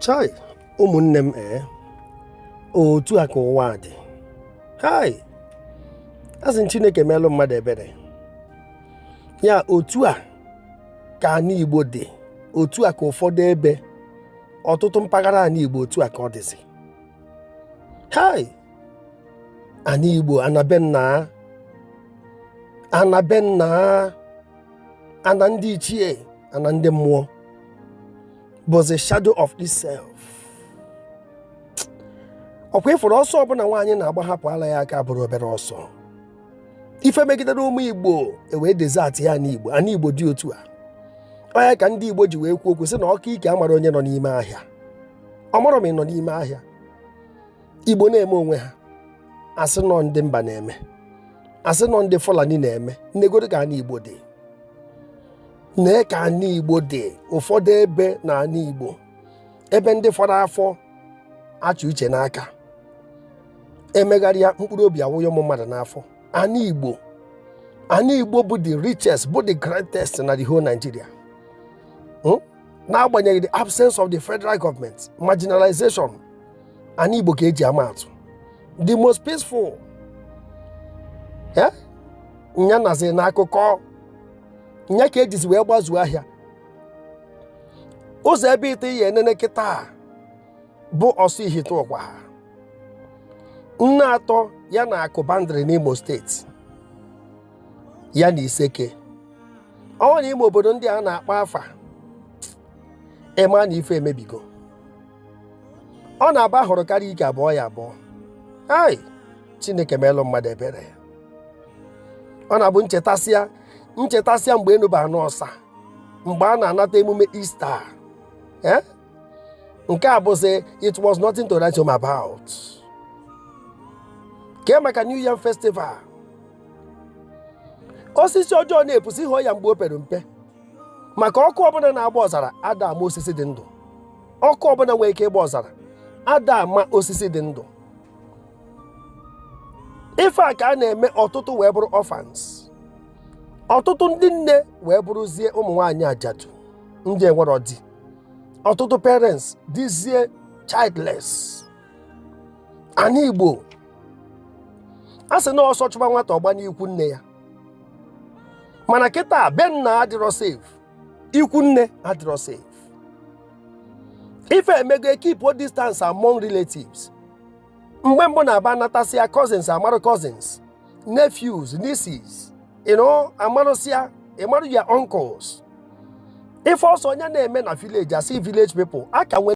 Chai, ụmụnne m, ee, otu a ka ụwa dị. Hai, asị m Chineke meelụ mmadụ ebere ya. Otu a ka ana Igbo dị, otu a ka ụfọdụ ebe, ọtụtụ mpaghara ana Igbo, otu a ka ọ dịzi. Hai, ana Igbo, ana be nna, ana be nna, ana ndị ichie, ana ndị mmụọ bụzi shadow of itself. Ọkwa ịfụrụ ọsọ ọbụla nwaanyị na-agbahapụ ala ya aka bụrụ obere ọsọ. Ife megidere ụmụ Igbo ewee desert ya. Ana Igbo, ana Igbo dị otu a. Onye ka ndị Igbo ji wee kwuo okwu sị na ọkụ ike amara onye nọ n'ime ahịa. Ọ marọ ma ị nọ n'ime ahịa. Igbo na-eme onwe ha, asị nọ ndị mba na-eme, asị nọ ndị Fulani na-eme. Nnegodo ka ana Igbo dị, nee ka ana Igbo dị. Ụfọdụ ebe na ana Igbo, ebe ndị fọrọ afọ achụ uche n'aka, emegharịa mkpụrụ obi awụnye ụmụ mmadụ n'afọ. Ana Igbo, ana Igbo bụ the richest, bụ the greatest na the whole Nigeria. N'agbanyeghị the absence of the federal government, marginalization, ana Igbo ka eji ama atụ, the most peaceful. Nya nazi n'akụkọ nya ka ejizi wee gbazuo ahịa ụzọ ebe ite ihe enene kịta bụ ọsọ ihite ụkwa nne atọ ya na akụ boundary n'Imo Steeti ya na Iseke. Ọ na ime obodo ndị a na-akpọ afa ịma na ife emebigo. Ọ na-aba hụrụ karịa ike abụọ ya abụọ. Ai, Chineke meelụ mmadụ ebere. Ọ na-abụ nchetasịa nchetasịa mgbe enuba anụ ọsa, mgbe a na-anata emume Ista. Eh? Nke a bụzi it was nothing to write home about. Kee maka New Yam Festival? Osisi ọjọọ na-epusi ihe ya mgbe o pere mpe, maka ọkụ ọbụla na-agba ọzara ada ama osisi dị ndụ. Ọkụ ọbụla nwere ike ịgba ọzara ada ama osisi dị ndụ. Ife a ka a na-eme, ọtụtụ wee bụrụ orphans, ọtụtụ ndị nne wee bụrụzie ụmụ nwaanyị ajadu, ndị enwerọ di, ọtụtụ parents dịzie childless. Ana Igbo, a sị na ọsọ chụba nwata ọgba n'ikwu nne ya, mana kịta be nna adịrọ safe, ikwu nne adịrọ safe. Ife emego keep distance among relatives. Mgbe mbụ na-aba natasịa cousins, amarụ cousins, nephews, nieces, amarụsịa, ịmarụ ya uncles. Ife ọsọ onye na-eme na village, asị village people aka nwee.